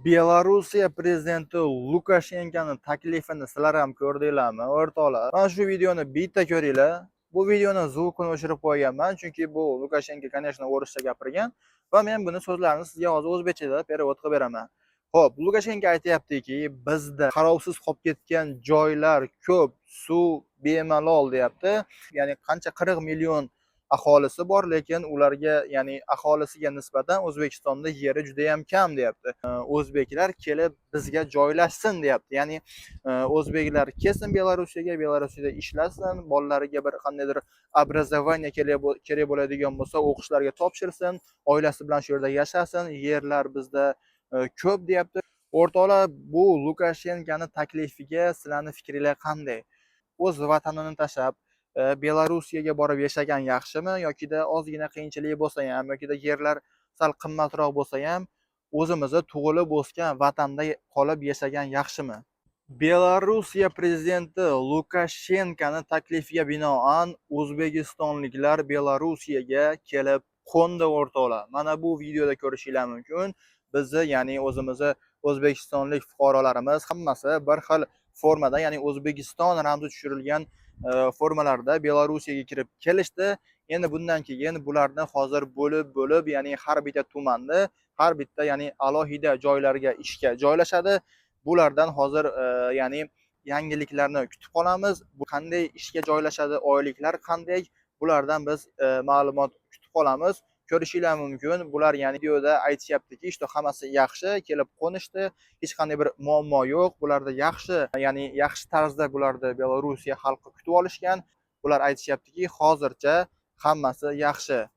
Belorussiya prezidenti Lukashenkoni taklifini sizlar ham ko'rdinglarmi, o'rtoqlar? Mana shu videoni bitta ko'ringlar. Bu videoni звук ini o'chirib qo'yganman, chunki bu Lukashenko, конечно, o'rischa gapirgan va men buni so'zlarini sizga hozir o'zbekchada перевод qilib beraman. Xo'p, Lukashenko aytyaptiki, bizda qarovsiz qolib ketgan joylar ko'p, suv bemalol deyapti. Ya'ni qancha, 40 million aholisi bor, lekin ularga, ya'ni aholisiga nisbatan O'zbekistonda yeri juda ham kam deyapti. O'zbeklar kelib bizga joylashsin deyapti. Ya'ni o'zbeklar kelsin Belorussiyaga, Belorussiyada ishlasin, bolalariga bir qandaydir образование kerak bo'ladigan bo'lsa, o'qishlarga topshirsin, oilasi bilan shu yerda yashasin, yerlar bizda ko'p deyapti. O'rtoqlar, bu Lukashenkoni taklifiga sizlarning fikringlar qanday? O'z vatanini tashlab Belorussiyaga borib yashagan yaxshimi yokida ozgina qiyinchilik bo'lsa ham yokida yerlar sal qimmatroq bo'lsa ham o'zimizni tug'ilib o'sgan vatanda qolib yashagan yaxshimi? Belorussiya prezidenti Lukashenkoni taklifiga binoan o'zbekistonliklar Belorussiyaga kelib qo'ndi, o'rtoqlar. Mana bu videoda ko'rishinglar mumkin. Bizni, ya'ni o'zimizni o'zbekistonlik fuqarolarimiz hammasi bir xil formada, ya'ni O'zbekiston ramzi tushirilgan formalarda Belorussiyaga kirib kelishdi. Endi bundan keyin bularni hozir bo'lib bo'lib, ya'ni har bitta tumanda, har bitta, ya'ni alohida joylarga ishga joylashadi. Bulardan hozir ya'ni yangiliklarni kutib qolamiz. Bu qanday ishga joylashadi, oyliklar qanday, bulardan biz ma'lumot kutib qolamiz. Ko'rishinglar mumkin, bular, ya'ni videoda aytishyaptiki, что hammasi yaxshi, kelib qo'nishdi, hech qanday bir muammo yo'q bularda, yaxshi, ya'ni yaxshi tarzda bularni Belorussiya xalqi kutib olishgan. Bular aytishyaptiki, hozircha hammasi yaxshi.